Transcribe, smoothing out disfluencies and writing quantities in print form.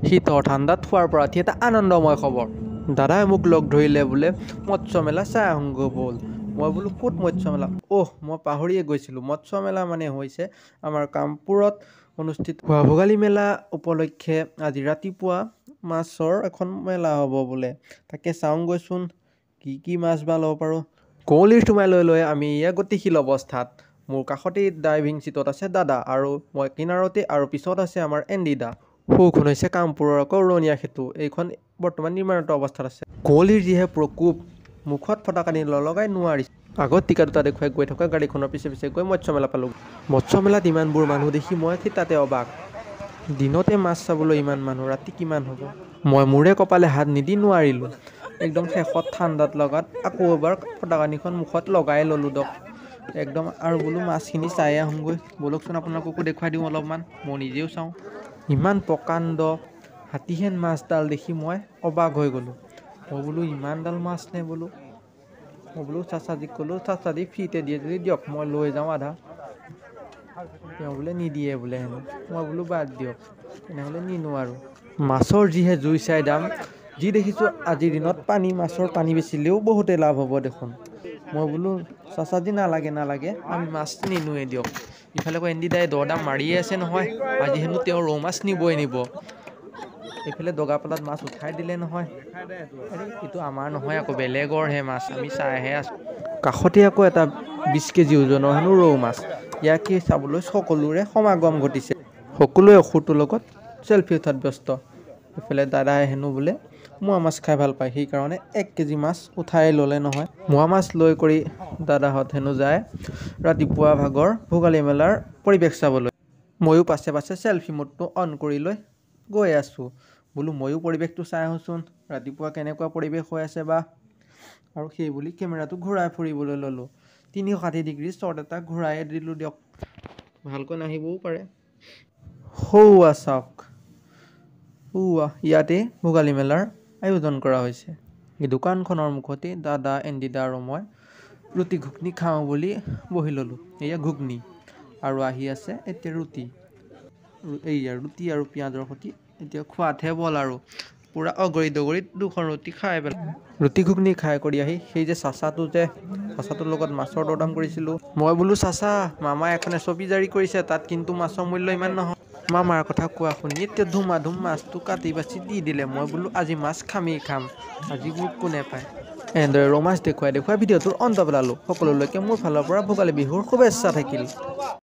শীতৰ ঠাণ্ডাত খোৱাৰ পৰা উঠি এটা আনন্দময় খবৰ। দাদাই মোক লগ ধৰিলে, বোলে মৎস্য মেলা চাই আহোঁগৈ ব'ল। মই বোলো ক'ত মৎস্য মেলা? অহ, মই পাহৰিয়ে গৈছিলোঁ। মৎস্য মেলা মানে হৈছে আমাৰ কামপুৰত অনুষ্ঠিত হোৱা ভোগালী মেলা উপলক্ষে আজি ৰাতিপুৱা মাছৰ এখন মেলা হ'ব বোলে। তাকে চাওঁগৈচোন কি কি মাছ বা ল'ব পাৰোঁ। কুঁৱলীৰ সোমাই লৈ লৈ আমি এয়া গতিশীল অৱস্থাত। মোৰ কাষতেই ড্ৰাইভিং ছিটত আছে দাদা আৰু মই কিনাৰতে, আৰু পিছত আছে আমাৰ এণ্ডি দা। সৌখন হৈছে কামপুৰৰ আকৌ উৰণীয়া সেতু। এইখন বৰ্তমান নিৰ্মাণৰত অৱস্থাত আছে। কুঁৱলীৰ যিহে প্ৰকোপ, মুখত ফটাকানি নলগাই নোৱাৰি। আগত টিকা দুটা দেখুৱাই গৈ থকা গাড়ীখনৰ পিছে পিছে গৈ মৎস্য মেলা পালোঁ। মৎস্য মেলাত ইমানবোৰ মানুহ দেখি মই থিতাতে অবাক। দিনতে মাছ চাবলৈ ইমান মানুহ, ৰাতি কিমান হ'ব? মই মূৰে কপালে হাত নিদি নোৱাৰিলোঁ। একদম শেষত ঠাণ্ডাত লগাত আকৌ এবাৰ ফটাকানিখন মুখত লগাই ল'লোঁ দক একদম। আৰু বোলো মাছখিনি চাই আহোঁগৈ ব'লকচোন, আপোনালোককো দেখুৱাই দিওঁ অলপমান, মই নিজেও চাওঁ। ইমান প্ৰকাণ্ড হাতীহেন মাছডাল দেখি মই অবাক হৈ গ'লোঁ। মই বোলো ইমানডাল মাছ নে বোলো। মই বোলো চাচাজীক ক'লোঁ, চাচাজী ফ্ৰীতে দিয়ে যদি দিয়ক, মই লৈ যাওঁ আধা। তেওঁ বোলে নিদিয়ে বোলে হেনো। মই বোলো বাদ দিয়ক, তেনেহ'লে নিনো আৰু। মাছৰ যিহে জুই চাই দাম, যি দেখিছোঁ আজিৰ দিনত পানী মাছৰ পানী বেচিলেও বহুতে লাভ হ'ব দেখোন। মই বোলো চাচাজী নালাগে নালাগে, আমি মাছ নিনোৱে দিয়ক। ইফালে আকৌ এণ্ডি দাই দৰ দাম মাৰিয়ে আছে নহয়, আজি হেনো তেওঁ ৰৌ মাছ নিবই নিব। এইফালে দগাপলাত মাছ উঠাই দিলে নহয়। আৰে এইটো আমাৰ নহয় আকৌ, বেলেগৰহে মাছ, আমি চাইহে আছোঁ। কাষতে আকৌ এটা 20 কেজি ওজনৰ হেনো ৰৌ মাছ। ইয়াকে চাবলৈ সকলোৰে সমাগম ঘটিছে। সকলোৱে অসুৰটোৰ লগত চেলফি উঠাত ব্যস্ত। এইফালে দাদাই হেনো বোলে মোৱা মাছ খাই ভাল পায়, সেইকাৰণে 1 কেজি মাছ উঠাই ল'লে নহয়। মোৱা মাছ লৈ কৰি দাদাহঁত হেনো যায় ৰাতিপুৱা ভাগৰ ভোগালী মেলাৰ পৰিৱেশ চাবলৈ। ময়ো পাছে পাছে চেলফি মোডটো অন কৰি লৈ গৈ আছোঁ। বোলো ময়ো পৰিৱেশটো চাই আহোঁচোন, ৰাতিপুৱা কেনেকুৱা পৰিৱেশ হৈ আছে বা। আৰু সেই বুলি কেমেৰাটো ঘূৰাই ফুৰিবলৈ ল'লোঁ। 360 ডিগ্ৰী শ্বৰ্ট এটা ঘূৰাই দিলোঁ দিয়ক, ভালকৈ নাহিবও পাৰে। সৌৱা চাওক, সৌৱা ইয়াতে ভোগালী মেলাৰ আয়োজন কৰা হৈছে। এই দোকানখনৰ মুখতেই দাদা, এণ্ডি দা আৰু মই ৰুটি ঘুগনি খাওঁ বুলি বহি ল'লোঁ। এয়া ঘুগনি আৰু আহি আছে এতিয়া ৰুটি। এইয়া ৰুটি আৰু পিঁয়াজৰ সৈতে এতিয়া খোৱাতহে বল আৰু পূৰা অগৰি দগৰি দুখন ৰুটি খাই পেলাই। ৰুটি ঘুগনি খাই কৰি আহি সেই যে চাচাটো যে, চাচাটোৰ লগত মাছৰ দৰদাম কৰিছিলোঁ। মই বোলো চাচা, মামাই এখন SOP জাৰি কৰিছে, তাত কিন্তু মাছৰ মূল্য ইমান নহয়। মামাৰ কথা কোৱা শুনি এতিয়া ধুমাধুম মাছটো কাটি বাচি দি দিলে। মই বোলো আজি মাছ খামেই খাম, আজি মোক কোনে পায়। এনেদৰে ৰৌ মাছ দেখুৱাই দেখুৱাই ভিডিঅ'টোৰ অন্ত পেলালোঁ। সকলোলৈকে মোৰ ফালৰ পৰা ভোগালী বিহুৰ শুভেচ্ছা থাকিল।